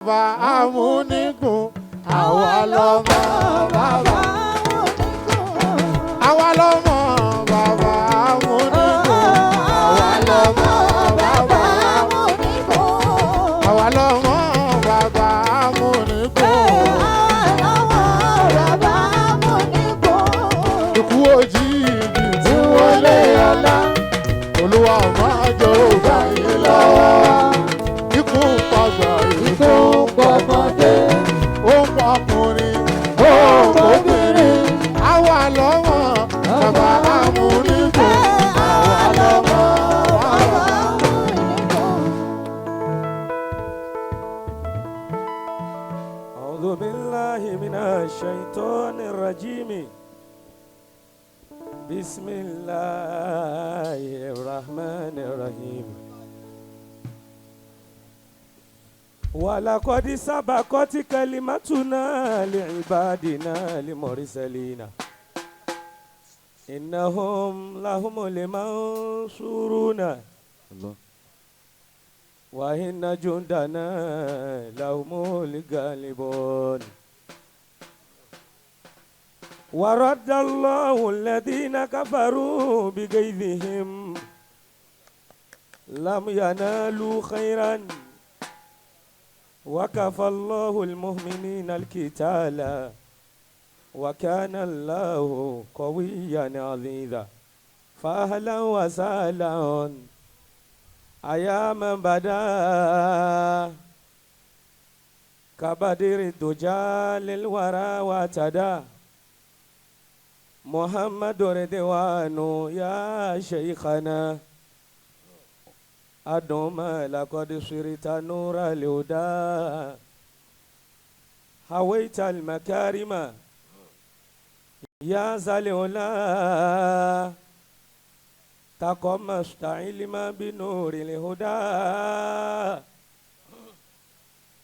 Bàbá amúnigùn, àwa lọ́mọ bàbá. Àwa lọ́mọ bàbá amúnigùn, àwa lọ́mọ bàbá. Àwa lọ́mọ bàbá amúnigùn. Ikú òjijì tí wọ́n lé ọlá, Olúwa máa jọ ògbà yín lọ́wọ́. Ikú ń pàgbà, ikú ń pọmọdé, ó ń pọkùnrin, ó ń pọbìnrin. Àwa lọ́mọ bàbá amúnigùn, àwa lọ́mọ bàbá. أعوذ بالله من الشيطان الرجيم. بسم الله الرحمن الرحيم. ولقد سبقت كلمتنا لعبادنا المرسلين إنهم لهم المنصورون وإن جندنا لهم الغالبون. ورد الله الذين كفروا بغيظهم لم ينالوا خيرا وكفى الله المؤمنين القتال وكان الله قويا عزيزا. فأهلا وسهلا أيا من بدا كبدر الدجى للورى وتدا محمد رضوان يا شيخنا أدوم لقد صرت نور الهدى هويت المكارم يا ذا العلا تقمصت علما بنور الهدى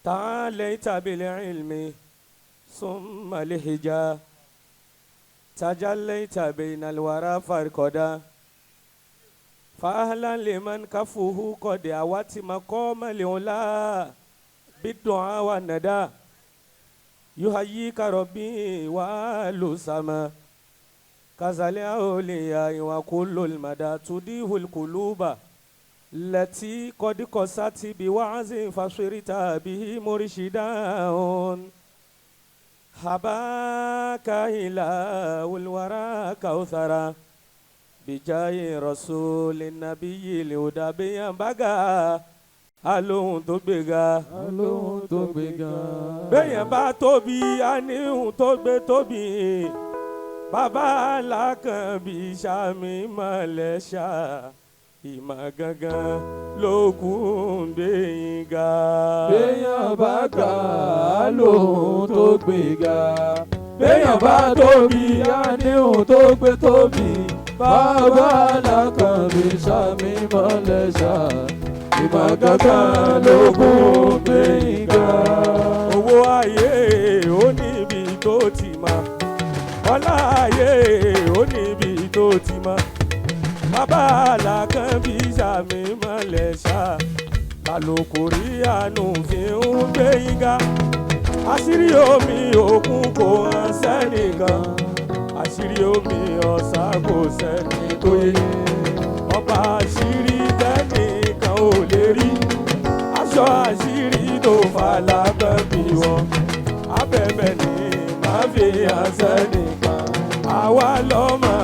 تعاليت بالعلم ثم الهجا تجليت بين الورى فرقدا فأهلا لمن كفوه قد أوت مقام العلا بالدعاء والندى يحييك ربي وآل سما كذا الأولياء وكل المدى تديه القلوب التي قد قست بوعظ فصرت به مرشدا حباك إله الورى كوثرا بجاه رسول النبي الهدى بيان alóhun tó gbéga. Alóhun tó gbéga. Béèyàn bá tóbi, á ní ohun tó gbé tóbi. Bàbá alákànbí sàmì mọ̀lẹ́ ṣá. Ìmọ̀ gangan ló kù ń gbé yín ga. Béèyàn bá gbà á lóhun tó gbéga. Béèyàn bá tóbi, á ní ohun tó gbé tóbi. Bàbá alákànbí sàmì mọ̀lẹ́ ṣá. Ìmọ̀ gangan ló kù ń gbé yín ga. Owó ayé ó níbi tó ti mọ. Ọlá ayé ó níbi tó ti mọ. Bàbá alákànbí sàmì mọ̀lẹ́ ṣá. Àlòkù rí àánú fi ń gbé yín ga. Àṣírí omi òkun kò hàn sẹ́nìkan. Àṣírí omi ọ̀sà kò sẹ́ni tó yé. Ọba àṣírí tẹ́nìkan ò lè rí. Aṣọ àṣírí tó fà lábẹ́ bí wọn. Abẹ́bẹ̀ ni màá fi hàn sẹ́nìkan. Àwa lọ́mọ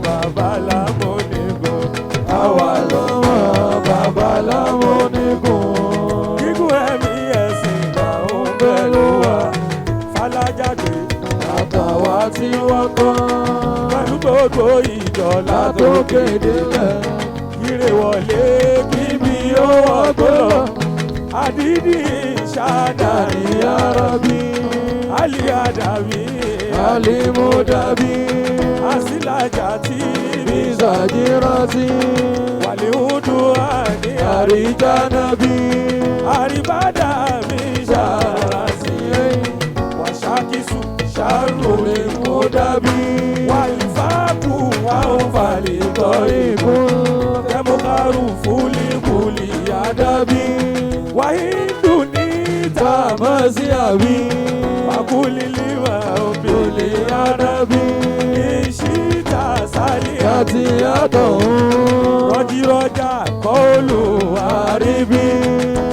bàbá lámúnigun. Àwa lọ́mọ bàbá lámúnigun. Gígùn ẹ̀mí ẹ̀sìn là ń bẹ̀ ló wà. Fálájáde Àtàwa tí wọ́n kọ́. pẹ̀lú gbogbo ìjọ Látòkè délẹ̀. Ire wọlé kíbi ó wọ́gbó lọ. Àdídì ṣáàdà Dàní Arabi. Ali Adabi. Alimudabi. Asilaja tí mi Bisajirati. Wàlíhùdù àní Àríjánabi. Àríbádà mi ṣàràsí. Wàṣákìsù ṣàrò Omi mú dàbí. Wàlífàkù àwọn fàlìtọ́ ìbò. Tẹmọ́kárù fúlíkùlì àdàbí. Àdàbí. Wàhíndù ní Tàmọ́ sí àbí. Wakulilima obili adabi ìṣíta sálí Àti àtọ̀ rọjírọjà kọlù àríbí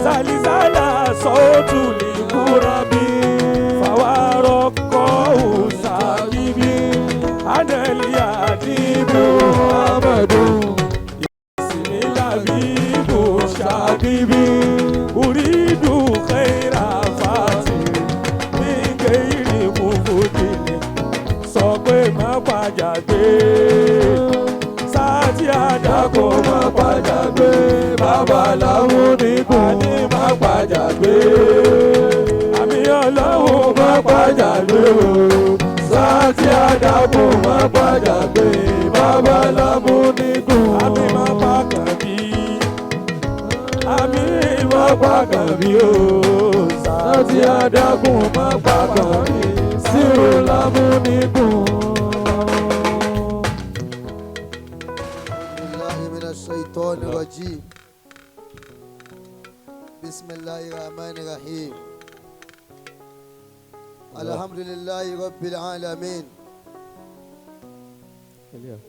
sálísálà sọ́ọ̀tù lìkúrọ́bí fàwárọ̀ kọ́ọ̀hù sàkíbí anẹ́lì àdìbò Amadu ìsìnlábíbò ṣàkíbí uridu khaira fàtìrì ní kéèrè kúfùdìní sọ pé má pàjà gbé sáàtì àdàkọ má pàjà gbé Babaláwo nígùn àní má pàjà gbé àmì ọlọ́run má má pàjà pàjà gbé gbé o. Sáàtì àdàkọ má pàjà gbé babaláwo nígùn. Àmì má pàkàn bí àmì má pàkàn bí o Sáàtì àdàkọ má pàkàn bí sírò lámú nígùn. بالله من الشيطان الرجيم بسم الله الرحمن الرحيم الحمد لله رب العالمين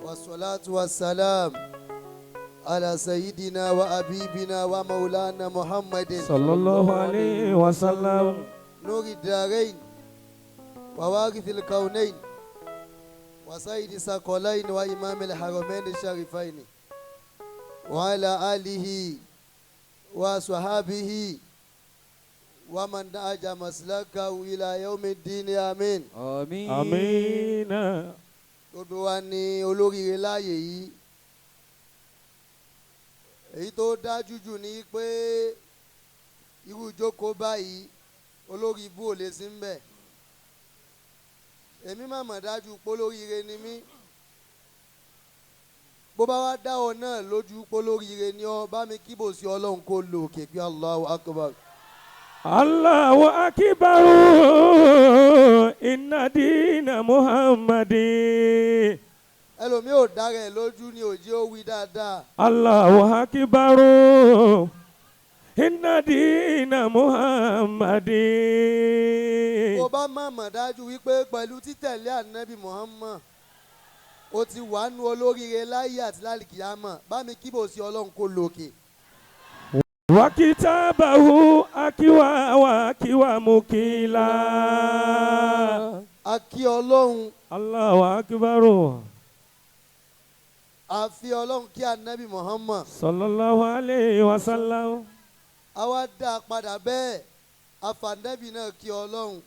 والصلاة والسلام على سيدنا وأبيبنا ومولانا محمد sallallahu alayhi wa sallam. نور الدارين ووارث الكونين وسيد الثقلين وإمام الحرمين الشريفين وعلى آله وصحابه ومن نهج مسلكه إلى يوم الدين آمين. Àmín. Amina. Gbogbo wa ni olóríire láàyè yìí. Èyí tó dájú jù ni pé irú ìjókòó báyìí olórí ibú ò lè sí ń bẹ̀. Èmi má mọ̀ dájú pé olóríire ni mí. Bó bá wá dá ọ náà lójú pé olóríire ni ọ, bá mi kíbò sí Ọlọ́run kó lò òkè pé Allahu Akbar. Allahu akbar inna dina Muhammadi. Ẹlòmíì ò dára ẹ̀ lójú ni òjì ó wí dáadáa. Allahu akbar inna dina Muhammadi. Bó bá má mọ̀ dájú wípé pẹ̀lú títẹ̀lé ànábì Muhammad o ti wà nù olóríire láyé àti lálìkìyámọ̀, bá mi kíbò sí Ọlọ́run kó lòkè. Wa kitabahu akiwa wa akiwa mukila. A kí Ọlọ́run, Allahu akbar a fi Ọlọ́run kí ànábì Muhammad. sallallahu alayhi wa sallam. A wá dá a padà bẹ́ẹ̀, àfànẹ́bì náà kí Ọlọ́run.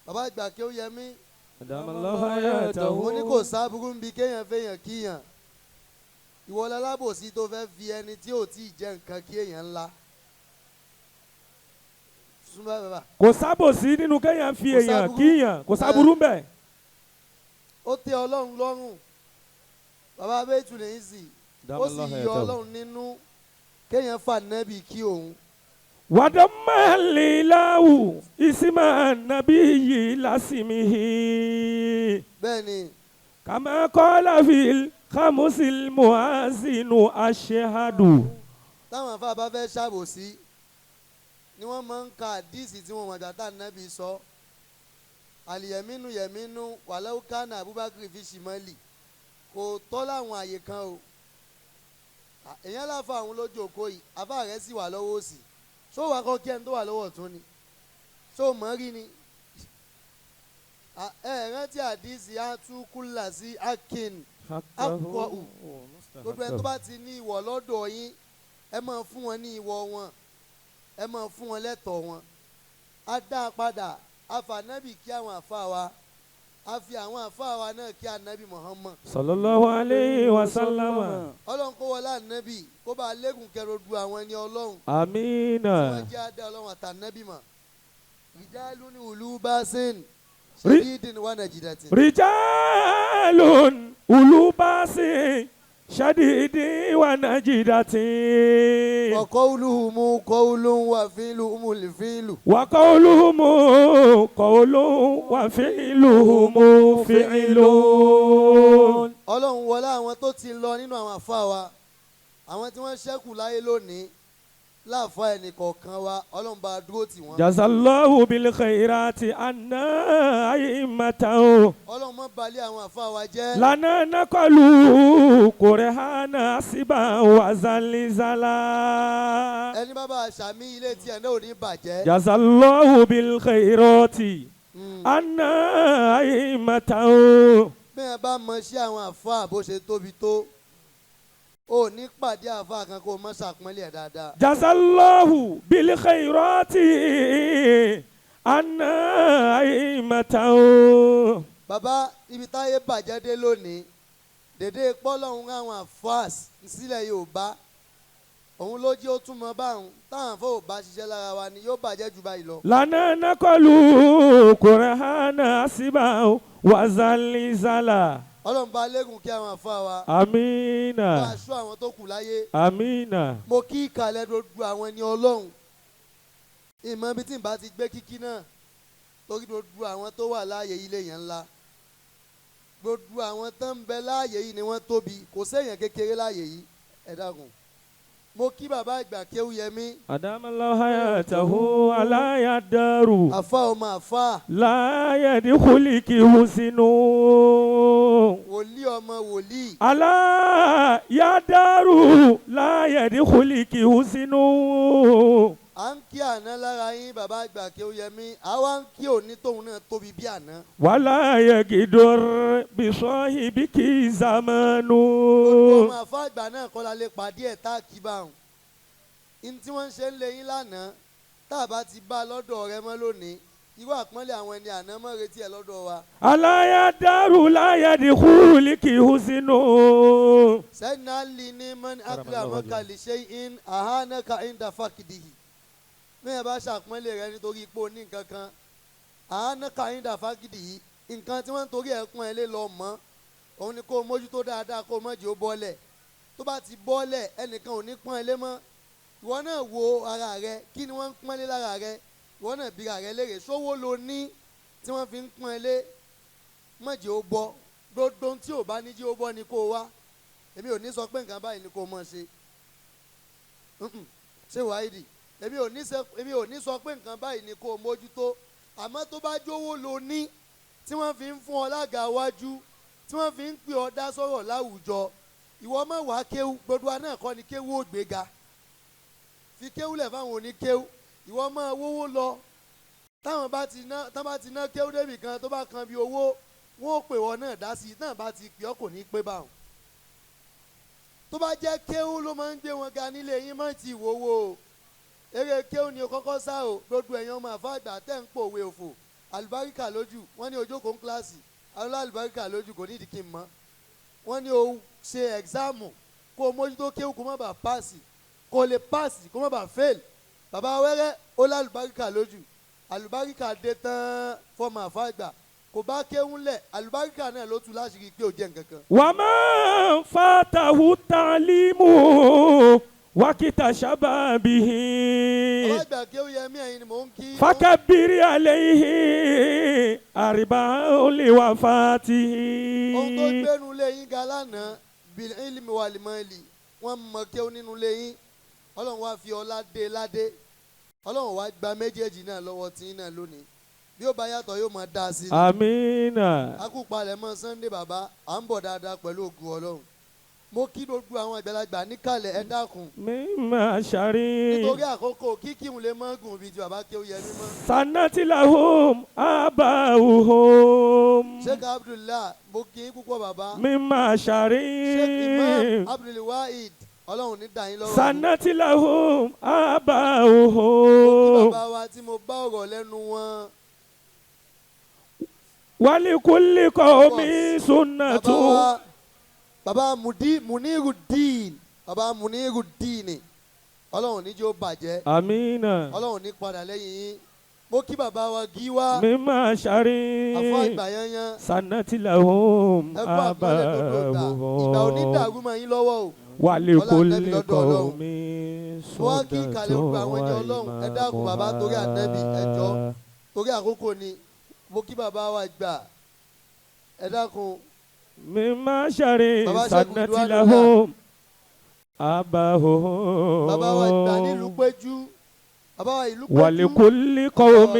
Bàbá àgbà kí ó yẹ mí, Adamallahu hayatahu. mo ní kò sábúrú ń bi kéèyàn fẹ́yàn kíyàn. Ìwọ lálábòsí tó fẹ́ fi ẹni tí ò tí ì jẹ nǹkan kí èèyàn ńlá. Súnmọ́ bàbá. Kò sábòsí nínú kéèyàn fi Kò èèyàn sáburú. kíyàn, kò sáburú mbẹ. Ó tẹ́ Ọlọ́run lọ́rùn. Bàbá abẹ́tù lè ń sì ó sì yọ Ọlọ́run nínú kéèyàn fà nẹ́bì kí òun. Wàdàmàlélàwù ìsìmà nàbíyí lásìmìhì. Bẹ́ẹ̀ ni. Kàmá kọ́lá fil khamusil muazinu ashhadu. Táwọn afá bá fẹ́ ṣàbòsí ni wọ́n máa ń ka àdíìsì tí wọ́n mọ̀jà tá nẹ́bì sọ. Àlìyẹ̀mínú yẹ̀mínú wàlẹ́wò kánà Abubakar fi ṣìmọ́lì kò tọ́ láwọn àyè kan o. Èèyàn láfa àwọn lójú òkó yìí, àbá rẹ̀ sì wà lọ́wọ́ òsì. Ṣó wàá kọ́ kí ẹni tó wà lọ́wọ́ ọ̀tún ni? Ṣó mọ̀ rí ni? Ẹ rántí àdíìsì àtúkúlà sí akin akọ̀ù. Gbogbo ẹni tó bá ti ní ìwọ̀ lọ́dọ̀ yín, ẹ máa fún wọn ní ìwọ̀ wọn, ẹ máa fún wọn lẹ́tọ̀ọ́ wọn. A dá a padà, a fà nábì kí àwọn àfa wa, a fi àwọn àfa wa náà kí ànábì Muhammad. Sallallahu alayhi wa sallama. Ọlọ́run kó wọlé ànábì kó bá a lékun kẹrò du àwọn ẹni Ọlọ́run Amina. tí wọ́n jẹ́ adá Ọlọ́run àtànábì mọ̀. Rijalun ulu basin shadidin wa najidatin. Rijalun ulubasin shadidi wa najidatin. Wa qawluhumu qawlun wa fi'luhumul fi'lu. Wa qawluhumu qawlun wa fi'luhumu fi'lun. Ọlọ́run wọlé àwọn tó ti lọ nínú àwọn àfa wa, àwọn tí wọ́n ṣẹ́kù láyé lónìí, Láàfáà ẹnì kọ̀ọ̀kan wa, Ọlọ́run bá dúró tì wọ́n. Jazallahu bil khairati anna a'immatahu. Ọlọ́run má balẹ̀ àwọn àfáà wa jẹ́. Lana naqalu qur'ana siban wa zalzala. Ẹni bá bá a ṣàmì, ilé tiẹ̀ náà ò ní bàjẹ́. Jazallahu bil khairati anna a'immatahu. Bí ẹ bá mọ sí àwọn àfáà bó ṣe tóbi tó, ò ní pàdé àfáà kan kó o mọ ṣàpọ́nlé ẹ̀ dáadáa. Jazallahu bil khairati anna a'immatahu. Bàbá, ibi táyé bàjẹ́ dé lónìí, dèdè pọ́lọ́hún àwọn àfáà sílẹ̀ Yorùbá, òun ló jẹ́ ó tún mọ báwọn táwọn àfáà ò bá ṣiṣẹ́ lára wa ni yóò bàjẹ́ jù báyìí lọ. Lana naqalu qur'ana siban wa zalzala. Ọlọ́run bá lẹ́gùn kí àwọn àfáà wa. Amina. Bá aṣọ àwọn tó kù láyé. Amina. Mo kí ìkàlẹ̀ gbogbo àwọn ẹni Ọlọ́run, ìmọ̀ ibi tí n bá ti gbé kíkí náà, torí gbogbo àwọn tó wà láàyè ilé yẹn ńlá, gbogbo àwọn tó ń bẹ láàyè yìí ni wọ́n tóbi, kò séèyàn kékeré láàyè yìí. Ẹ dákun, mo kí bàbá àgbà Kéwúyẹmí. Adamallahu hayatahu ala yadaru. Àfa ọmọ àfa. La yadkhuliki husinu. Wòlíì ọmọ wòlíì. Ala yadaru la yadkhuliki husinu. À ń kí àná lára yín, bàbá àgbà Kéwúyẹmí, àwa ń kí òní tóun náà tóbi bí àná. Wala yagidur bisahibiki zamanu. Gbogbo ọmọ àfa àgbà náà kọ́ la lè pàdé ẹ̀ tá a kí bá wọn. Ní tí wọ́n ń ṣe ń lé yín lánàá, tá a bá ti bá a lọ́dọ̀ rẹ mọ́ lónìí, irú àpọ́nlé àwọn ẹni àná mọ́ retí ẹ̀ lọ́dọ̀ wa. Ala yadaru la yadkhuliki husinu. Sẹ́yìn Ali ní man akramaka li shay'in ahanaka inda fakidihi. Mẹ́rin bá ṣàpọ́nlé rẹ nítorí pé o ní nǹkan kan, ahanaka inda fakidihi, nǹkan tí wọ́n ń torí ẹ̀ pọ́n ẹ lé lọ mọ́ òun ni kó o mójútó dáadáa, kó o mọ̀jì ó bọ́lẹ̀. Tó bá ti bọ́lẹ̀, ẹnìkan ò ní pọ́n ẹ lé mọ́. Ìwọ náà wo ara rẹ, kí ni wọ́n ń pọ́n lé lára rẹ? Ìwọ náà bíra rẹ léèrè, sówó lo ní tí wọ́n fi ń pọ́n ẹ lé? Mọ̀jì ó bọ́. Gbogbo ohun tí ò bá ní jí ó bọ́ ni kó o wá. Èmi ò ní sọ pé nǹkan báyìí ni kó o mọ̀ ṣe. Ṣé wáìdì, èmi ò ní sọ pé nǹkan báyìí ni kó o mójútó, àmọ́ tó bá jówó lo ní tí wọ́n fi ń fún ọ lága wájú, tí wọ́n fi ń pè ọ dá sọ̀rọ̀ láwùjọ, ìwọ mọ̀ wá kéwú. Gbogbo wa náà kọ́ ni kéwú ò gbéga. Fi kéwú lẹ̀ fáwọn oníkéwú, ìwọ máa wówó lọ. Táwọn bá ti ná, táwọn bá ti ná kéwú débì kan, tó bá kan bí owó, wọn ò pè wọ́n náà dá sí i. Náà bá ti pè ọ́, kò ní pé báwọn. Tó bá jẹ́ kéwú ló máa ń gbé wọn ga nílé yín, má ti wòwò o. Eré kéwú ni o kọ́kọ́ sá o. Gbogbo ẹ̀yàn ọmọ àfa àgbà tẹ̀ ń pòwe òfò, àlùbáríkà lójú, wọ́n ní ojókòó ń kíláàsì alọ́, àlùbáríkà lójú, kò nídìí kí n mọ̀. Wọ́n ní o ṣe exam, kó o mójútó kéwú, kó má bàa pass, kó o lè pass, kó má bàa fail. Bàbá wẹ́rẹ́ ó lálùbáríkà lójú, àlùbáríkà dé tán fọmọ àfa àgbà, kò bá kéwú ńlẹ̀, àlùbáríkà náà ló tú láṣìírí pé ó jẹ́ nǹkan kan. ومن فاته التعليم وقت شبابه Bàbá àgbà Kéwúyẹmí, ẹ̀yin ni mò ń kí. فكبر عليه أربع لوفاته. Ohun tó gbénu lé yín ga lánàá, bil ilmi wal mali, wọ́n mọ kéwú nínú lé yín. Ọlọ́run wá fi ọlá dé ládé, Ọlọ́run wá gba méjèèjì náà lọ́wọ́ tí yín náà lónìí. Bí ó bá yàtọ̀, yóò máa dá sí i. آمين. Akúpalẹ̀ mọ́ Sunday, bàbá, à ń bọ̀ dáadáa pẹ̀lú ògùn Ọlọ́run. Mo kí gbogbo àwọn àgbàlagbà níkàlẹ̀, ẹ dákun. مما شري Nítorí àkókò, kíkí ń lè mọ́ gùn bíi ti bàbá Kéwúyẹmí mọ́. سنة لهم آباؤهم. Sheikh Abdullah, mo kí yín púpọ̀, bàbá. مما Sheikh Imam شري Abdulwahid, Ọlọ́run ní dàyín lọ́rọ̀. سنة لهم Mo kí آباؤهم. bàbá wa tí mo bá ọ̀rọ̀ lẹ́nu wọn. ولكل قوم سنة. Bàbá wa, bàbá Mudi Munirudeen, bàbá Munirudeen, Ọlọ́run ní jẹ́ ó bàjẹ́. آمين. Ọlọ́run ní padà lẹ́yìn yín. Mo kí bàbá wa Gíwá مما àfọ شري àgbà yanyan. سنة لهم Ẹ kú àpọ́nlé gbogbo ìgbà, ìgbà onídàrú mọ́ yín lọ́wọ́ o. ولكل Ọlá Ànábì lọ́dọ̀ Ọlọ́run. قوم Mo wá kí ìkàlẹ̀ gbogbo àwọn ẹni Ọlọ́run. Ẹ dákun bàbá, torí Ànábì, ẹ jọ̀ọ́, torí àkókò ni. Mo kí bàbá wa gbà, ẹ dákun. مما شري Bàbá Ṣẹ́gun سنة Duwánúlá. لهم. أباه Bàbá wa ìgbà nílùú péjú. Bàbá wa ìlú péjú. ولكل قوم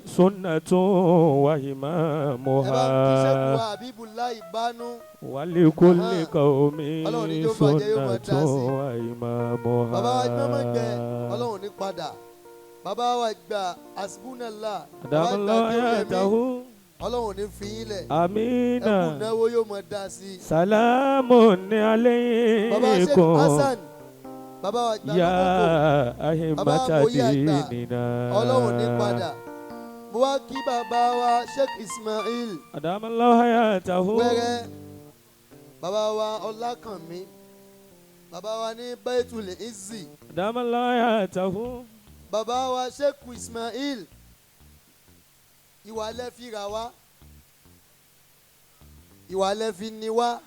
سنة Ẹ bá ń kí sẹ́kù وإمامها wa Habibullah Ìbánú. ولكل Aha. قوم Ọlọ́run ní jó bàjẹ́ yóò máa سنة dá sí. Bàbá wa gbọ́mọ̀gbẹ́ وإمامها Ọlọ́run ní padà. Bàbá wa gbà Asbunallah. أدام Bàbá gbà الله kí ó yẹ mí. حياته Ọlọ́run ní fi yín lẹ̀. آمين Ẹkùn náwó yóò máa dá sí. سلام Bàbá Sheikh عليكم Hasan. Bàbá wa gbà يا lọ́kọ̀ọ́kọ́. أئمة Bàbá Mòye àgbà. ديننا Ọlọ́run ní padà. Mo wá kí bàbá wa Sheikh Ismail أدام الله حياته wẹ́rẹ́. Bàbá wa Ọlákànmí. Bàbá wa ní Baitul Izzi. أدام الله حياته Bàbá wa Sheikh Ismail. Ìwà lẹ fi rà wá. Ìwà lẹ fi ni wá.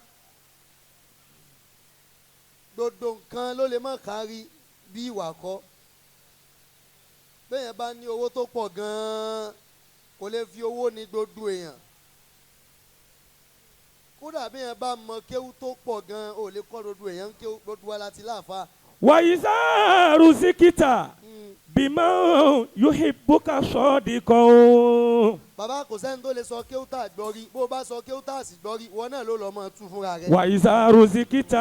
Gbogbo nǹkan ló lè má kárí bí ìwà kọ́. Bẹ́ẹ̀ bá ní owó tó pọ̀ gan-an kò lè fi owó ní gbogbo èèyàn. Kódà bí yẹn bá mọ kéwú tó pọ̀ gan-an ò lè kọ́ gbogbo èèyàn ń kéwú gbogbo wa láti láàfa. وإذا رزقت بمن يحبك صادقا Bàbá kò sẹ́ni tó lè sọ kéwú tá a gbọ́ rí bó o bá sọ kéwú tá a sì gbọ́ rí ìwọ náà ló lọ́ mọ́ tú fúnra rẹ̀. وإذا رزقت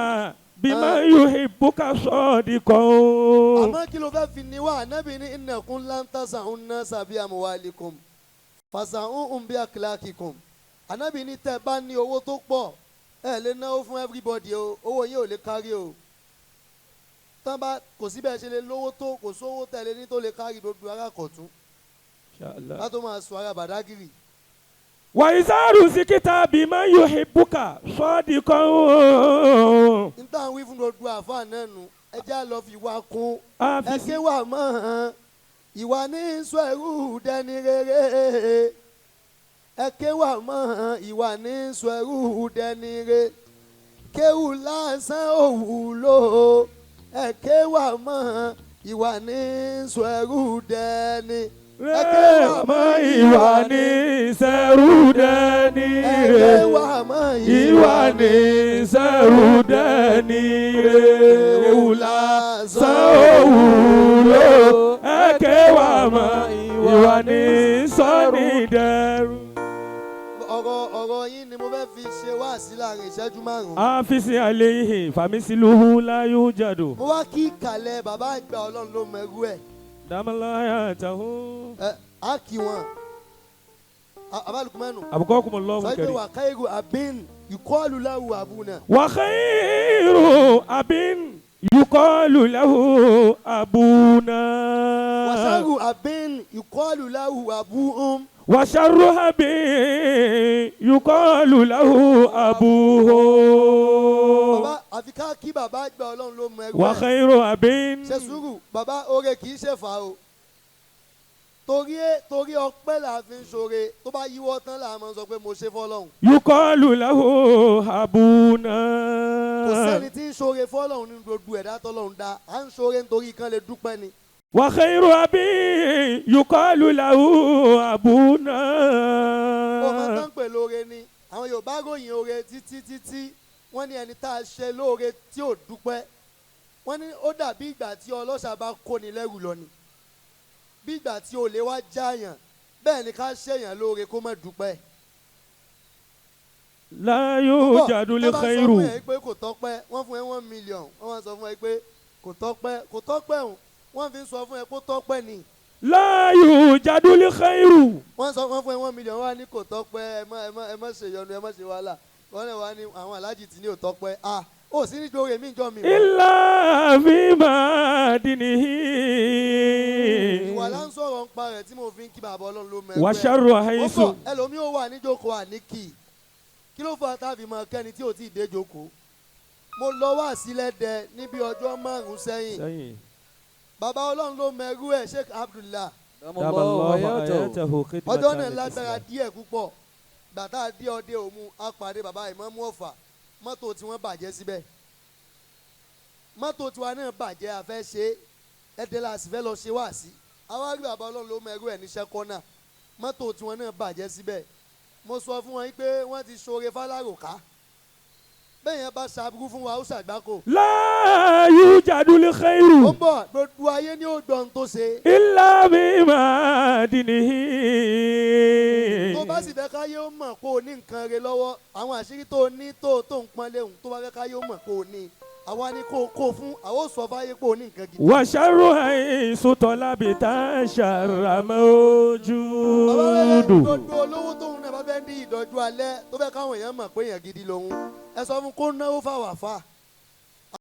بمن يحبك صادقا Àmọ́ kí ló fẹ́ fi ni wá ànábì ní innakum lan tasa'un nasa bi amwalikum fasa'uhum bi akhlaqikum. Ànábì ní tẹ́ ẹ bá ní owó tó pọ̀ ẹ lè náwó fún everybody o owó yín ò lè kárí o. Tán bá kò sí bẹ́ẹ̀ ṣe lè lówó tó kò sówó tẹ̀lé ní tó lè kárí gbogbo ara kọ̀tún إن شاء الله. ká tó máa sọ ara bàdágìrì. وإذا رزقت بمن يحبك صادقا N tá à ń wí fún gbogbo àfáà náà nù ẹ jẹ́ á lọ fi wá kún ẹ àfi ké wà mọ́ hàn ìwà ní sọ ẹrú dẹni rere ẹ ké wà mọ́ hàn ìwà ní sọ ẹrú dẹni re kéwù lásán òwúlò ẹ ké wà mọ́ hàn ìwà ní sọ ẹrú dẹni ẹ ké wà mọ́ ìwà ní sẹ́rù dẹ́ni ẹ ké rẹ̀ wà mọ́ ìwà ní sẹ́rù dẹ́ni rẹ̀ ewúlá sàn òwúlò ẹ ké wà mọ́ ìwà ní sọ́ni dẹ́rù. Ọ̀rọ̀ yín ni mo fẹ́ fi ṣe wáàsí láàrin ìṣẹ́jú márùn-ún. àfisí àléhìn fàmísìlúhu láyé jàdù. Mo wá kí ìkàlẹ̀ bàbá àgbà Ọlọ́run ló mọ ẹrú ẹ̀. dàmàláyà tàhún. Ẹ á kí wọn abalukumanu àbùkọ́ lọ́wọ́ sọ pé kẹrì. wà káyìrò abin ìkọlù láwù àbúnà وخير أب يقال له أبونا wàṣàrù abin ìkọlù láwù àbúhùn وشر أب يقال له أبوه bàbá àfi ká kí bàbá àgbà Ọlọ́run ló mọ ẹrú ẹ̀ وخير أب ṣe sùúrù bàbá oore kì í ṣe fà o torí torí ọpẹ́ là fi ń ṣoore tó bá yíwọ́ tán là máa ń sọ pé mo ṣe fọ́lọ́run يقال له أبونا kò sẹ́ni tí ń ṣoore fọ́lọ́run nínú gbogbo ẹ̀dá tọ́lọ́run dá à ń ṣoore nítorí kan lè dúpẹ́ ni وخير أب يقال له أبونا ọmọ tó ń pè lóore ni àwọn Yorùbá ròyìn oore títí títí wọ́n ní ẹni tá a ṣe lóore tí ò dúpẹ́ wọ́n ní ó dàbí ìgbà tí ọlọ́ṣà bá kóni lẹ́rù lọ ni bí ìgbà tí olè wá jáàyàn bẹ́ẹ̀ ni ká ṣèyàn lóore kó má dúpẹ́. لا يوجد Bọ́, tẹ́ bá sọ الخير fún ẹ pé kò tọ́pẹ́ wọ́n fún ẹ 1 million wọ́n wá sọ fún ẹ pé kò tọ́pẹ́ kò tọ́pẹ́ òun wọ́n fi ń sọ fún ẹ kó tọ́pẹ́ ni لا يوجد الخير wọ́n sọ wọ́n fún ẹ 1 million wọ́n á ní kò tọ́pẹ́ ẹ má ṣe yọnu ẹ má ṣe wàhálà wọ́n lè wá ní àwọn aláàjì tí ní ò tọ́pẹ́ ah ó sì ní gbóore mí jọ mi. إلا في معدنه Ìwà là ń sọ̀rọ̀ ń pa rẹ̀ tí mo fi ń kí bàbá Ọlọ́run ló mọ ẹgbẹ́. وشر Ó حيث bọ̀ ẹlòmíì ó wà níjókòó àníkì kí ló fà tá a fi mọ kẹ́ni tí ò tí ì dé jókòó. Mo lọ wá sílẹ̀ dẹ níbi ọjọ́ márùn-ún sẹ́yìn. Bàbá Ọlọ́run ló mọ ẹrú ẹ̀ Sheikh Abdullah. دام الله حياته خدمة Ọjọ́ náà lágbára للإسلام. díẹ̀ púpọ̀. Gbàtà dé ọdẹ òmu á pàdé bàbá Ìmámù Ọ̀fà mọ́tò tí wọ́n bàjẹ́ síbẹ̀. Mọ́tò tiwa náà bàjẹ́ a fẹ́ ṣe é ẹ̀dẹ̀ la sì fẹ́ lọ ṣe wá sí. Àwa rí bàbá Ọlọ́run ló mọ ẹrú ẹ̀ ní sẹ́kọ́nà mọ́tò tiwọn náà bàjẹ́ síbẹ̀. Mo sọ fún wọn pé wọ́n ti ṣoore fáláròká. Bẹ́ẹ̀ yẹn bá ṣàbùkù fún wa, ó ṣàgbákò. لا يوجد Ó الخير ń bọ̀, gbogbo ayé ní ó gbọ́n tó ṣe. إلا بمعدنه. Tó bá sì fẹ́ káyé ó mọ̀ kó o ní nǹkan rẹ lọ́wọ́, àwọn àṣírí tó o ní tó ń pọ́n léhùn, tó bá fẹ́ káyé ó mọ̀ kó o ní, àwa ni kó o kó o fún, àwọn ò sọ fáyé kó o ní nǹkan gidi. وشر حيث طلبت شر Bàbá rẹ̀ موجود. gbogbo olówó tóun náà bá fẹ́ ní ìdọ́jú alẹ́, tó fẹ́ káwọn èèyàn mọ̀ pé èèyàn gidi lòun, ẹ sọ fún kó náwó fáwọn àfa,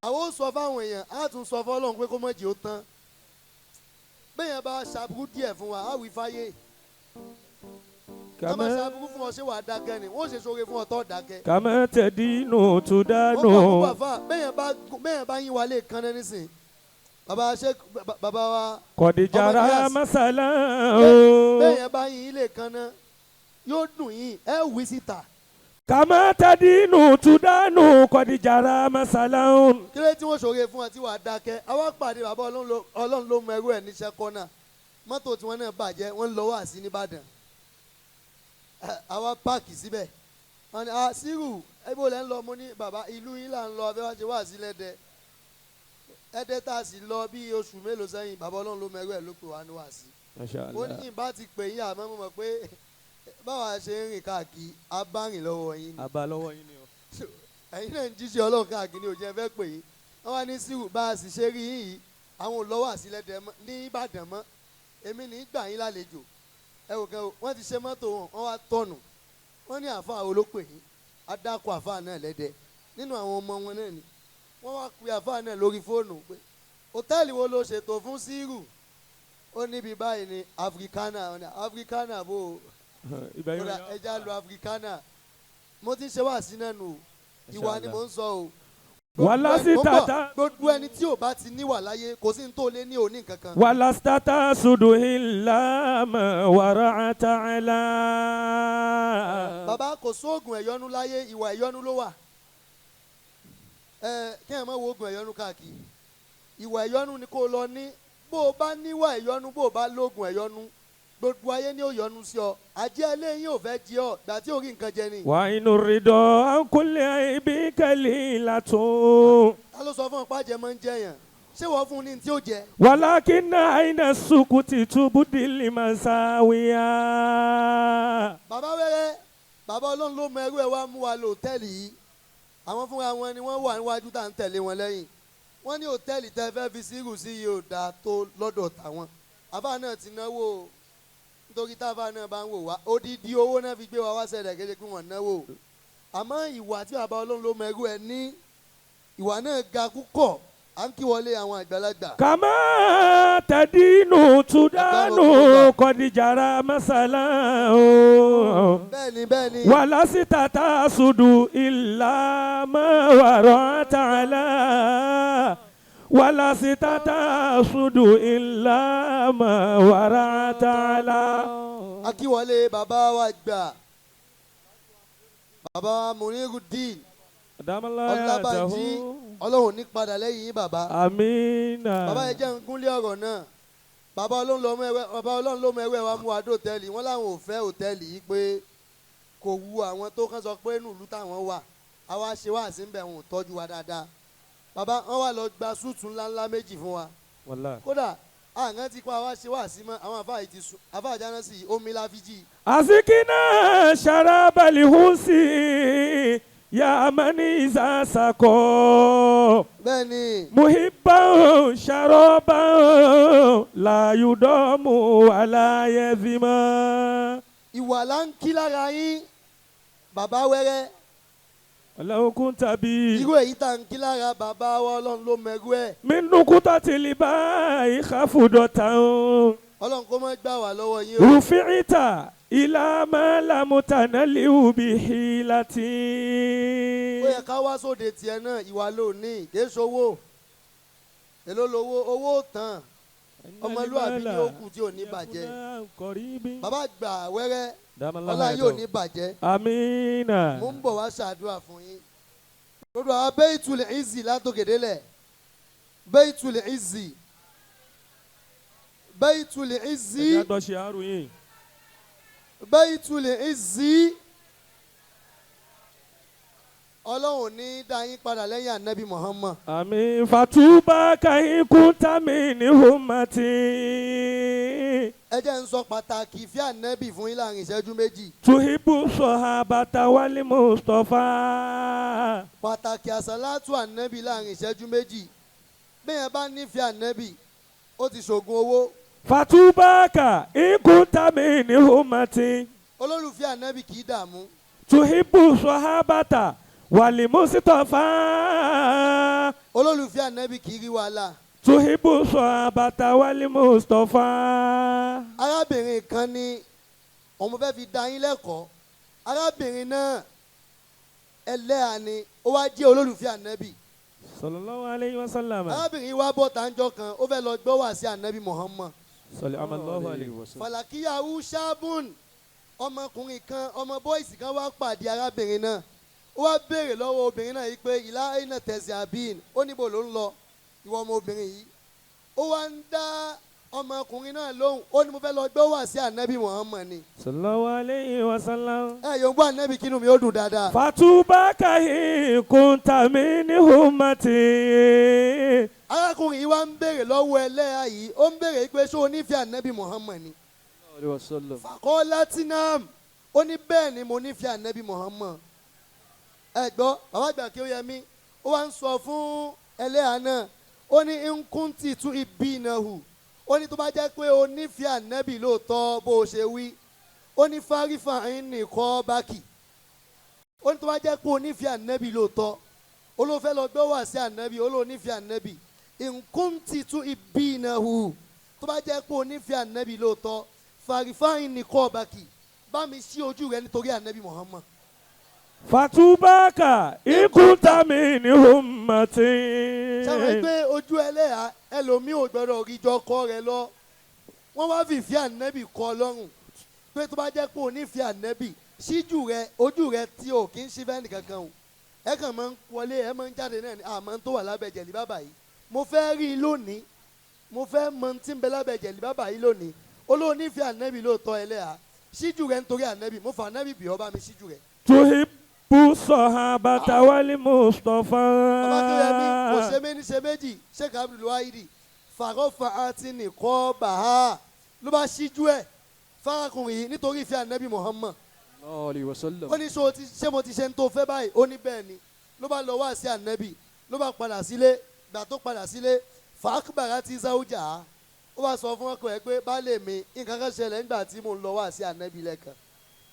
àwọn ò sọ fáwọn èèyàn, á tún sọ fọlọ́run pé kó mọ̀ jì ó tán. Bẹ́ẹ̀ bá ṣàbùkù díẹ̀ fún wa, á wí fáyé. Tó bá كما ṣàbùkù fún ọ, ṣé wàá dákẹ́ ni? Wọ́n ṣe sóore fún ọ tó dákẹ́. كما تدين Wọ́n تدان. kọ́ àkókò àfa. Bẹ́ẹ̀ bá yín wálé kan náà nísìn, bàbá ṣe bàbá wa قد جرى Ọmọ مثلا. bẹ́ẹ̀ bá yín ilé kan náà, yóò dùn yín, ẹ wí síta. كما تدين تدان قد جرى مثلا. Kí ló dé tí wọ́n ṣòro fún ọ tí wàá dákẹ́? Àwa pàdé bàbá Ọlọ́run ló mọ ẹrú ẹ̀ níṣẹ́ kọ́nà. Mọ́tò tí wọ́n náà bàjẹ́, wọ́n ń lọ wá sí nìbàdàn. Àwa páàkì síbẹ̀, wọ́n ní, "Ah, Sírù, ẹbí olè ń lọ?" Mo ní, "Bàbá, ìlú yín là ń lọ, abẹ́ wá ṣe wá sí lẹ́dẹ̀ ẹ̀dẹ́ tá a sì lọ bí oṣù mélòó sẹ́yìn." Bàbá Ọlọ́run ló mọ ẹrú ẹ̀ ló pè wá ní wá sí. ما شاء Ó ní الله. ìbá ti pè yín, àmọ́ mo mọ̀ pé báwa ṣe ń rìn káàkiri, a bá rìn lọ́wọ́ yín ni. Àbá lọ́wọ́ yín ni o. Ẹ̀yin náà ń jíṣẹ́ Ọlọ́run káàkiri, òjì ẹ fẹ́ pè yín. Wọ́n wá ní, "Sírù, bá a sì ṣe rí yín yìí, àwọn ò lọ́wọ́ àsílẹ̀dẹ̀ mọ́ ní Ìbàdàn mọ́, èmi ní gbà yín lálejò." Ẹ wò kẹ́ o, wọ́n ti ṣe mọ́tò wọn, wọ́n wá tọ̀nù. Wọ́n ní, "Àáfàá wo ló pè yín?" Adáko àáfàá náà lẹ́dẹ̀ nínú àwọn ọmọ wọn náà ni. Wọ́n wá pe àáfàá náà lórí fóònù pé, "Hòtẹ́ẹ̀lì wo ló ṣètò fún Sírù?" Ó níbi báyìí ní Africana. Ó ní, "Africana bò ó?" Ibẹ̀ yóò Kódà yọ. ẹja lu Africana. Mo ti ń ṣe wá sí náà nù o, ìwà ni mò ń sọ o. Wàhálà sí Mo ń bọ̀, tata. gbogbo ẹni tí ò bá ti níwà láyé, kò sí ní tó lé ní òní kankan. ولست تسد إلا ما ورعت على. Bàbá, kò sóògùn ẹ̀yọ́nú láyé, ìwà ẹ̀yọ́nú ló wà. Ẹ kí ẹ má wo oògùn ẹ̀yọ́nú káàkiri, ìwà ẹ̀yọ́nú ni kó lọ ní. Bó o bá níwà ẹ̀yọ́nú, bó o bá lóògùn ẹ̀yọ́nú, gbogbo ayé ni ó yọ́nú sí ọ. Àjẹ́ eléyìí ò fẹ́ jí ọ gbà tí ò rí nǹkan jẹ ni. وعين الرضا عن كل عيب كليلة. Ta ló sọ fún ọ pàjẹ́ máa ń jẹyàn? Ṣé wọ́n fún un ní tí ó jẹ? ولكن عين السكوت تبدي المساوية. Bàbá wẹ́rẹ́, bàbá Ọlọ́run ló mọ ẹrú ẹ wá mú wa lọ hòtẹ́ẹ̀lì yìí. Àwọn fúnra wọn ni wọ́n wà níwájú tá à ń tẹ̀lé wọn lẹ́yìn. Wọ́n ní hòtẹ́ẹ̀lì tẹ́ fẹ́ fi Sírù sí yìí ò dáa tó lọ́dọ̀ tàwọn. Àbá náà ti náwó o, nítorí táfà náà bá ń wò wá, odidi owó náà fi gbé wa wá sẹ̀dẹ̀ kéde kí wọ́n náwó o. Àmọ́ ìwà tí bàbá Ọlọ́run ló mọ ẹrú ẹ ní, ìwà náà ga púpọ̀. À ń kí wọlé àwọn àgbàlagbà. كما تدين تدان قد جرى مثلا. Bẹ́ẹ̀ni, bẹ́ẹ̀ni. ولست تسد إلا ما ورعت على، ولست تسد إلا ما ورعت على. Akíwọlé bàbá wa gbà, bàbá wa Munirudeen Ọlábànjí, Ọlọ́run ní padà lẹ́yìn yín, bàbá. Amina. Bàbá yẹn jẹ́ ń gúnlé ọ̀rọ̀ náà. Bàbá Ọlọ́run ló mọ ẹwẹ́, bàbá Ọlọ́run ló mọ ẹwẹ́ wa mú wa dé hòtẹ́ẹ̀lì. Wọ́n láwọn ò fẹ́ hòtẹ́ẹ̀lì yìí pé kò wu àwọn tó kàn sọ pé nùlú táwọn wà, àwa ṣe wá sí ń bẹ̀, wọn ò tọ́jú wa dáadáa. Bàbá wọn wà lọ gba súùtù ńláńlá méjì fún wa. Wallahi. Kódà àǹgá ti pa wá ṣe wá sí mọ́ àwọn àfáà yìí ti sùn, àfáà jáná sí omi láfíjì. أسكنا شراب الهوس يا من إذا سقى Bẹ́ẹ̀ ni. محبا شرابا لا يدام ولا يذما. Ìwà là ń kí lára yín, bàbá wẹ́rẹ́. ولو كنت بي Irú èyí tá à ń kí lára bàbá wa Ọlọ́run ló mẹ́rú ẹ̀. من نقطة الباء خفضة. Ọlọ́run kó má gbà wá lọ́wọ́ yín o. رفعت إلى ما لم تنله بحيلة. Ó yẹ ká wá sóde tiẹ̀ náà. Ìwà ló ní, kì í ṣowó. Èló lowó? Owó tán, ọmọlúwàbí ni ó kù tí ò ní bàjẹ́. Bàbá gbà wẹ́rẹ́, ọlá yóò ní bàjẹ́. Amina. Mo ń bọ̀ wá ṣàdúrà fún yín. Gbogbo àwọn Baitul Izzi látòkèdélẹ̀, Baitul Izzi, Baitul Izzi. Ẹ̀jẹ̀ àgbọ̀ ṣe àrùn yìí. Baitul Izzi. Ọlọ́run ní dá yín padà lẹ́yìn anabi Muhammad. Àmín fatubaka in min ummati. Ẹ jẹ́ ń sọ pàtàkì ìfẹ́ anabi fún yín láàrin ìṣẹ́jú 2. Tuhibu sahabata wal Mustafa. Pàtàkì àsálátù anabi láàrin ìṣẹ́jú 2. Bẹ́ẹ̀ bá nífẹ̀ẹ́ anabi ó ti ṣògùn owó. Fatubaka in min ummati. Olólùfẹ́ anabi kì í dààmú. Tuhibu sahabata wal Mustafa. Olólùfẹ́ anabi kì í rí wàhálà. Tuhibu sahabata wal Mustafa. Arábìnrin kan ní òun fẹ́ fi dá yín lẹ́kọ̀ọ́. Arábìnrin náà ẹlẹ́hà ni ó wá jẹ́ olólùfẹ́ ànábì. Sallallahu alayhi wa sallam. Arábìnrin wa bọ̀ tàǹjọ́ kan ó fẹ́ lọ gbọ́ wá sí ànábì Muhammad. Sallallahu alayhi wa sallam. Fàlàkíyàwó ṣáàbùn ọmọkùnrin kan ọmọ bọ́ìsì kan wá pàdé arábìnrin náà. Ó wá béèrè lọ́wọ́ obìnrin náà yìí pé ìlà iná tẹ̀sí àbíìn ó níbo ló ń lọ ìwọ ọmọ obìnrin yìí. Ó wá ń dá ọmọkùnrin náà lóhùn ó ní mo fẹ́ lọ gbọ́ wá sí ànábì Muhammad ni. Sallallahu alayhi wa sallam. Ẹ yóò gbọ́ ànábì kínú mi ó dùn dáadáa. Fatubaka in kunta min ummati. Arákùnrin yìí wá ń béèrè lọ́wọ́ ẹlẹ́yà yìí ó ń béèrè pé ṣé o nífẹ̀ẹ́ ànábì Muhammad ni. Fàkọ́ latinam ó ní bẹ́ẹ̀ ni mo nífẹ̀ẹ́ ànábì Muhammad. Ẹ gbọ́ bàbá àgbà kí ó yẹ mí ó wá ń sọ fún ẹlẹ́yà náà ó ní nkunti tún ibi náà hù ó ní tó bá jẹ́ pé o nífẹ̀ẹ́ ànábì lóòótọ́ bó o ṣe wí ó ní fárífà ń nìkọ́ bákì ó ní tó bá jẹ́ pé o nífẹ̀ẹ́ ànábì lóòótọ́ ó ló fẹ́ lọ gbọ́ wá sí ànábì ó ló nífẹ̀ẹ́ ànábì nkunti tún ibi náà hù tó bá jẹ́ pé o nífẹ̀ẹ́ ànábì lóòótọ́ fárífà ń nìkọ́ bákì bá mi ṣí ojú rẹ nítorí ànábì Muhammad. Fatubaka in kunta min ummati. Sáwọn pé ojú ẹlẹ́yà ẹlòmíì ò gbọ́dọ̀ rí jọ kọ́ rẹ lọ wọ́n wá fìfì ànẹ́bì kọ́ lọ́rùn pé tó bá jẹ́ pé o nífẹ̀ẹ́ ànẹ́bì síjú rẹ ojú rẹ tí o kì í ṣí fẹ́ẹ́ nìkankan o ẹ kàn máa ń wọlé ẹ máa ń jáde náà ni àmọ́ tó wà lábẹ́ jẹ̀lí bàbá yìí mo fẹ́ rí i lónìí mo fẹ́ mọ tí ń bẹ lábẹ́ jẹ̀lí bàbá yìí lónìí olóò nífẹ̀ẹ́ ànẹ́bì lóòótọ́ ẹlẹ́yà síjú rẹ nítorí ànẹ́bì mo fà ànẹ́bì bì ọ́ bá mi síjú rẹ. Tuhibu sahabata wal Mustafa. Ọba tó yẹ mí kò ṣe mí ní ṣe méjì Sheikh Abdul Wahidi fàrọ́fà àti nìkọ́ bàá ló bá ṣíjú ẹ̀ fárakùnrin yìí nítorí ìfẹ́ ànábì Muhammad. Ó ní ṣé mo ti ṣe ń tó fẹ́ báyìí ó ní bẹ́ẹ̀ ni ló bá lọ wá sí ànábì ló bá padà sílé gbà tó padà sílé fàákùbàrà ti záwùjà ó bá sọ fún ọkọ ẹ pé baálé mi nǹkan kan ṣẹlẹ̀ nígbà tí mo ń lọ wá sí ànábì lẹ́ẹ̀kan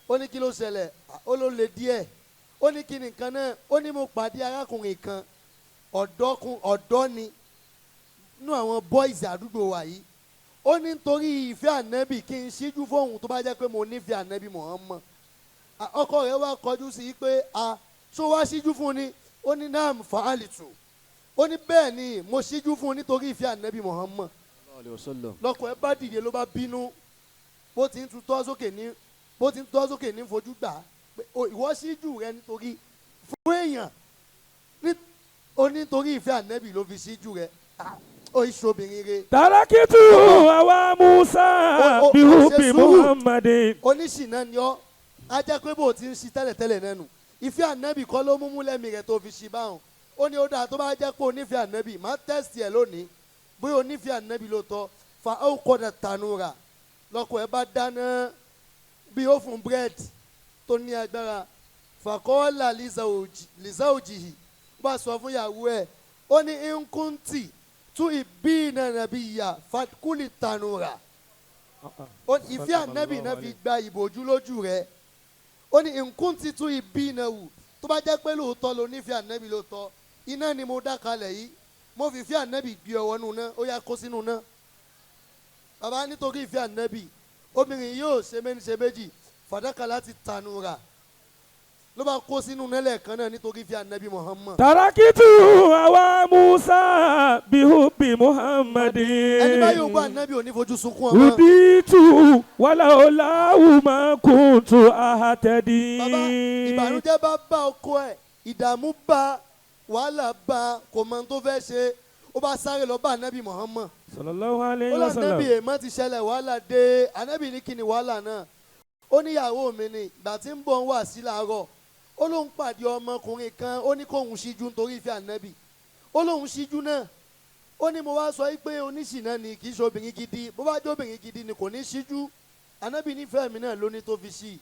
ó ní kí ló ṣẹlẹ̀ ó ló le díẹ̀ ó ní kí ni nǹkan náà ó ní mo pàdé arákùnrin kan ọ̀dọ́ ni nínú àwọn boys àdúgbò wa yìí ó ní nítorí ìfẹ́ ànábì kí n ṣíjú fóun tó bá jẹ́ pé mo nífẹ̀ẹ́ ànábì Muhammad. Ọkọ rẹ̀ wá kọjú sí i pé a ṣó wá ṣíjú fún ni ó ní naam fa'alitu ó ní bẹ́ẹ̀ ni mo ṣíjú fún nítorí ìfẹ́ ànábì Muhammad. Lọ́kọ ẹ̀ bá dìde ló bá bínú bó ti ń tutọ́ sókè ní fojú gbà ìwọ ṣíjú rẹ nítorí fún èèyàn ó nítorí ìfẹ́ ànábì ló fi ṣíjú rẹ ó ìṣobìnrin rẹ. Tarakitu àwa Musa bihubi Muhammadin. Oníṣìnà ni ọ́ á jẹ́ pé bó o ti ń ṣi tẹ́lẹ̀tẹ́lẹ̀ nánu ìfẹ́ ànábì kọ́ ló mú lẹ́mìí rẹ̀ tó fi ṣi báwọn ó ní ó dáa tó bá jẹ́ pé onífẹ́ ànábì má tẹ́sítì ẹ̀ lónìí bóyá onífẹ́ ànábì ló tọ́ fa ó kọ́dà tànúrà lọ́kọ̀ ẹ bá dáná bí ó fún búrẹ́dì tó ní agbára fàkọ́ọ́là lìzáòjìhì ó bá sọ fún ìyàwó ẹ̀ ó ní nkúntì tú ìbí nànàbí ìyà fàkúlì tànúrà ìfẹ́ ànábì náà fi gba ìbòjú lójú rẹ̀ ó ní nkúntì tú ìbí náà wù tó bá jẹ́ pé lóòótọ́ ló nífẹ̀ẹ́ ànábì lóòótọ́ iná ni mo dá kalẹ̀ yìí mo fi ìfẹ́ ànábì gbé ọwọ́ nù náà ó yá kó sínú náà bàbá nítorí ìfẹ́ ànábì obìnrin yóò ṣe méjì ṣe méjì fàdákà láti tànú rà ló bá kó sínú nílẹ̀ kan náà nítorí ìfẹ́ ànábì Muhammad. Tarakitu àwa Musa bihubi Muhammadin. Ẹni bá yóò gbọ́ ànábì ò ní fojú sunkún ọmọ. Uditu wàlá ọ̀làwù máa kuntu ahatẹ́dí. Bàbá ìbànújẹ́ bá bá ọkọ ẹ̀ ìdààmú bá wàhálà bá kò mọ tó fẹ́ ṣe ó bá sáré lọ bá ànábì Muhammad. Sallallahu alayhi ó wa lọ sallam. ànábì èèmọ̀ ti ṣẹlẹ̀ wàhálà dé ànábì ní kíni wàhálà náà ó níyàwó mi ni ìgbà tí ń bọ̀ ń wà sí làárọ̀ Ó lóun pàdé ọmọkùnrin kan, ó ní kóun ṣíjú nítorí ìfẹ́ ànábì. Ó lóun ṣíjú náà, ó ní mo wá sọ yìí pé oníṣìnà ni, kì í ṣe obìnrin gidi. Bó bá jẹ́ obìnrin gidi ni, kò ní ṣíjú. Ànábì nífẹ̀ẹ́ mi náà ló ní tó fi ṣí i.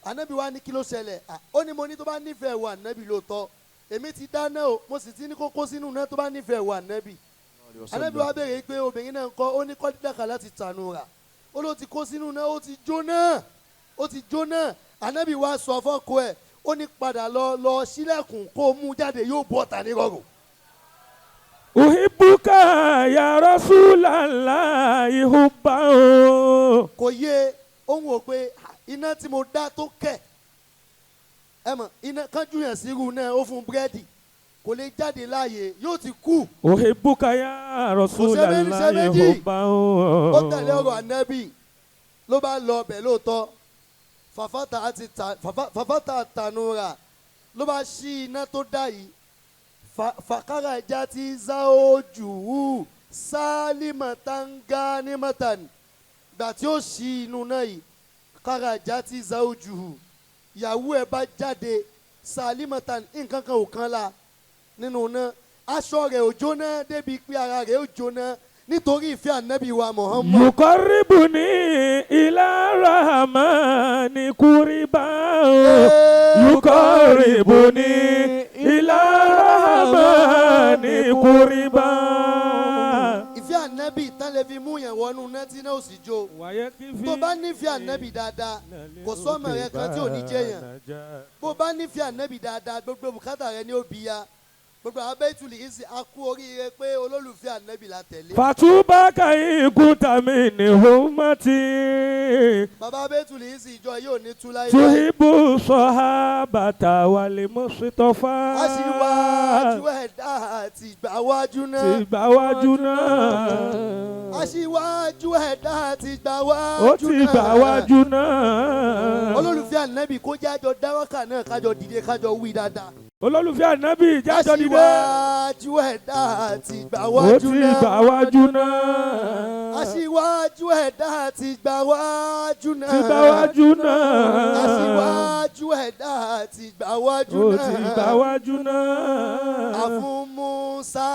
Ànábì wa ní kí ló ṣẹlẹ̀? À, ó ní mo ní tó bá nífẹ̀ẹ́ wà ànábì lóòótọ́, èmi ti dáná o, mo sì ti ní kókó sínú náà. Tó bá nífẹ̀ẹ́ wà ànábì. Ànábì wa béèrè pé obìnrin náà ń kọ́? Ó ní kọ́dídàkà láti tànù rà, ó ló ti kó sínú náà, ó ti jóná, ó ti jóná. Ànábì wa sọ fọ́kọ ẹ̀, ó ní padà lọ, lọ sílẹ̀kùn kó o mú jáde, yóò bọ́ ọ̀tà ní rọrùn. أحبك يا رسول الله حبا. Kò yé òun wò pé "Ah, iná tí mo dá tó kẹ̀ ẹ mọ̀, iná kánjú yẹn sírú náà, ó fún búrẹ́dì, kò lè jáde láàyè, yóò ti kú." أحبك يا رسول Kò ṣe méjì, ṣe الله méjì. حبا. Ó tẹ̀lé ọ̀rọ̀ ànábì, ló bá lọ ọbẹ̀ lóòótọ́. Fàfàtà àti ta fàfàtà tànúrà, ló bá ṣí iná tó dá yìí. Fàkàrà ìjà ti záójù sálímọ̀tàǹgá ní mọ̀tàn. Gbà tí ó ṣí inú náà yìí, kàrà ìjà ti záójù, ìyàwó ẹ̀ bá jáde sálímọ̀tàn, nǹkan kan ò kan la nínú náà, aṣọ rẹ̀ ò jóná débi pé ara rẹ̀ ò jóná nítorí ìfẹ́ ànábì wa Muhammad. يقربني إلى الرحمن قربا. يقربني إلى الرحمن قربا. Ìfẹ́ ànábì tán lè fi mú yẹn wọnú náà tí náà ò sì jó. Tó bá nífẹ̀ẹ́ ànábì dáadáa, kò sọ́mọ rẹ kan tí ò ní jẹ́ yẹn. Bó bá nífẹ̀ẹ́ ànábì dáadáa, gbogbo bùkátà rẹ ní ó bí ya. Gbogbo àwọn Baitul Izzi, a kú oríire pé olólùfẹ́ ànábì la tẹ̀lé. فطوباك إن كنت من أمتي. Bàbá Baitul Izzi, ìjọ yóò ní tú láyé. تحب الصحابة والمصطفى. Aṣíwájú ẹ̀dá àti ìgbàwájú náà. Ti gbà wájú náà. Aṣíwájú ẹ̀dá àti ìgbàwájú náà. Ó ti gbà wájú náà. Olólùfẹ́ ànábì, kó jẹ́ àjọ dáwọ́kà náà, kájọ dìde, kájọ wí dáadáa. Olólùfẹ́ ànábì, jájọ dìde. Aṣíwájú ẹ̀dá àti Ó ìgbàwájú ti náà. gbà wájú náà. Aṣíwájú ẹ̀dá àti ìgbàwájú náà. Ti gbà wájú náà. Aṣíwájú ẹ̀dá àti ìgbàwájú Ó náà. ti gbà wájú náà. Àfún Musa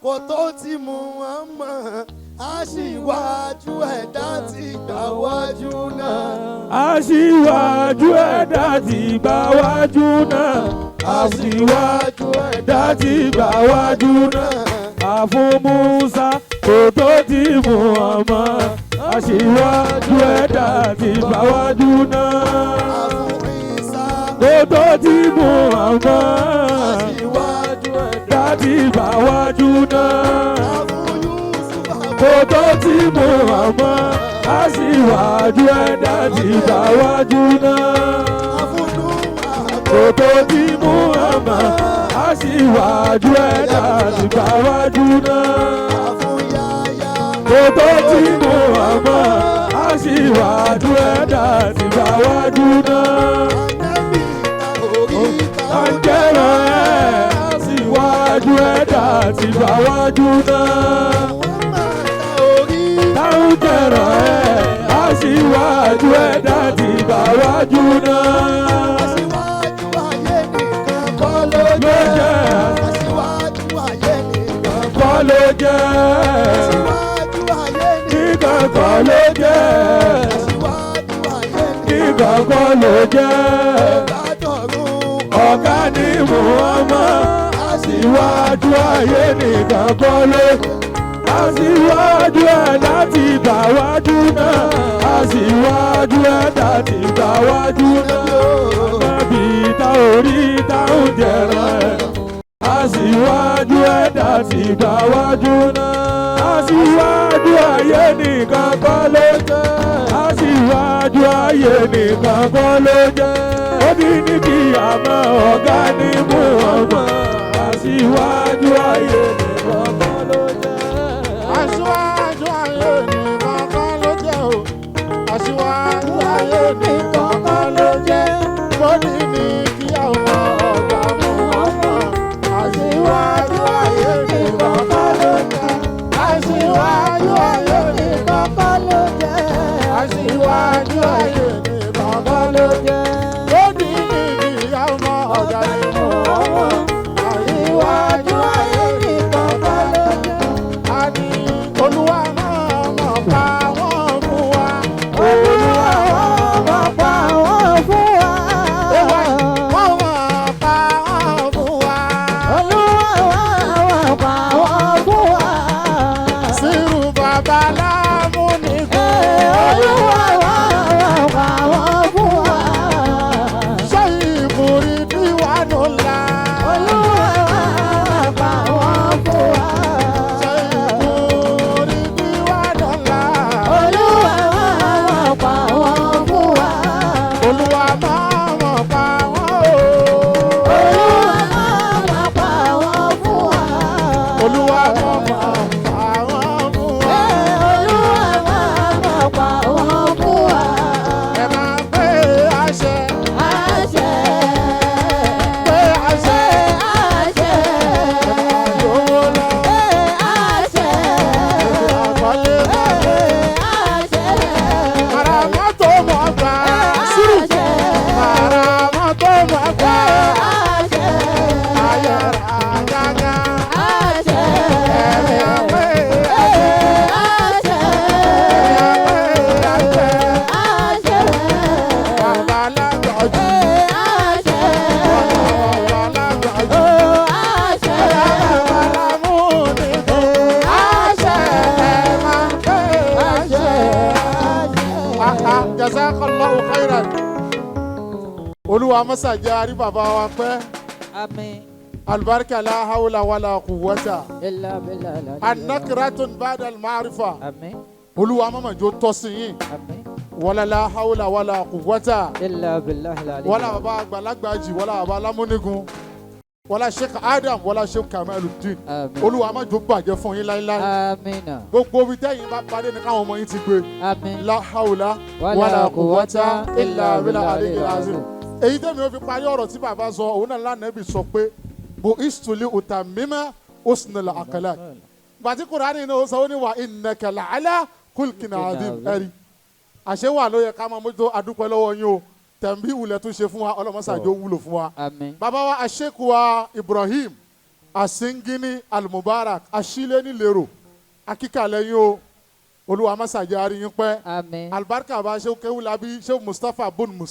kò tó ti Muhammad, aṣíwájú ẹ̀dá ti gbàwájú náà. Aṣíwájú ẹ̀dá ti gbà wájú náà. Aṣíwájú ẹ̀dá ti gbà wájú náà. Àfún Musa kò tó ti Muhammad. Aṣíwájú ẹ̀dá ti gbà wájú náà. Àfún Isa Kò tó ti Muhammad. Aṣíwájú ẹ̀dá Ẹ̀dá ti gbà wájú náà. Àfún Yusufa Kò tó ti Muhammad. Aṣíwájú ẹ̀dá ti gbà wájú náà. Àfún Nuha Kò tó ti Muhammad. Aṣíwájú ẹ̀dá ti gbà wájú náà. Àfún Yahya Kò tó ti Muhammad. Aṣíwájú ẹ̀dá ti gbà wájú náà. Ànábì ta orí ta Àjẹrọ ẹ̀, aṣíwájú ẹ̀dá ti gbà wájú náà. Muhammad ta orí Táwọn jẹrọ ẹ̀, aṣíwájú ẹ̀dá ti gbà wájú náà. Aṣíwájú ayé nìkan kọ́ ló Ló jẹ́. jẹ́. Aṣíwájú ayé nìkan Kọ́ ló jẹ́. Aṣíwájú ayé Kíkan kọ́ ló jẹ́. Aṣíwájú ayé Kíkan kọ́ ló jẹ́. Gbàdọ̀rùn Ọ̀gá ni Muhammad. Aṣíwájú ayé nìkan kọ́ ló jẹ́. Aṣíwájú ẹ̀dá ti gbà wájú náà. Aṣíwájú ẹ̀dá ti gbà wájú náà. Ànábì tá orí táwọn jẹran ẹ̀. Aṣíwájú ẹ̀dá ti gbà wájú náà. Aṣíwájú ayé nìkan kọ́ ló jẹ́. Aṣíwájú ayé nìkan kọ́ ló jẹ́. Ó ní ní kí àmọ́ ọ̀gá ní Muhammad. Aṣíwájú ayé nìkan kọ́ ló jẹ́. Aṣíwájú ayé nìkan kọ́ ló jẹ́ o. Aṣíwájú ayé nìkan kọ́ ló jẹ́. Bọ́dí ni kí àwọn ọ̀gá mú ọmọ. Aṣíwájú ayé nìkan kọ́ ló jẹ́. Aṣíwájú ayé nìkan kọ́ ló jẹ́. Aṣíwájú ayé nìkan kọ́ ló jẹ́. Bọ́dí ni kí àwọn Jazakumullahu khairan. Olúwa mọ́sá jẹ́ àrí bàbá wa pẹ́. Àmín. Alibarika la hawla wala quwwata. Illa billahi al-ali. Anakiratun ba'da al-ma'rifa. Àmín. Olúwa mọ́mọ́ jó tọ́ sí yín. Àmín. Wala la hawla wala quwwata. Illa billahi al-ali. Wala bàbá àgbàlagbà jì, wala bàbá alámúnigun, wala Sheikh Adam, wala Sheikh Kamaluddin. Àmín. Olúwa má jò bàjẹ́ fún yín láéláé. Àmín. Gbogbo ibi tẹ́yìn bá padé ní káwọn ọmọ yín ti gbé. Àmín. La hawla Wala wala quwwata quwwata illa illa billahi billahi al-aliyyil azim. Èyí tẹ́mi ó fi parí ọ̀rọ̀ tí bàbá sọ, òun náà lánàbì sọ pé bo istuli utammima husnul akhlaq. Gbàtí Kùránì náà ó sọ, ó ní wa innaka la'ala khulqin azim. Ẹ̀rí àṣẹ wà ló yẹ ká máa mójútó. Adúpẹ́ lọ́wọ́ yín o, tẹ̀m̀bí ìwúlẹ̀ tún ṣe fún wa, ọlọ́mọṣàjò wúlò fún wa. Àmín. Bàbá wa aṣekuwa Ibrahim Asingini Almubarak Aṣílẹ̀ nílérò akíkàlẹ̀ yín o, Olúwa mọ́sàájì aríyín pẹ́. Àmín. Alibarika bá ṣe kéwúlábí ṣe Mustapha bun.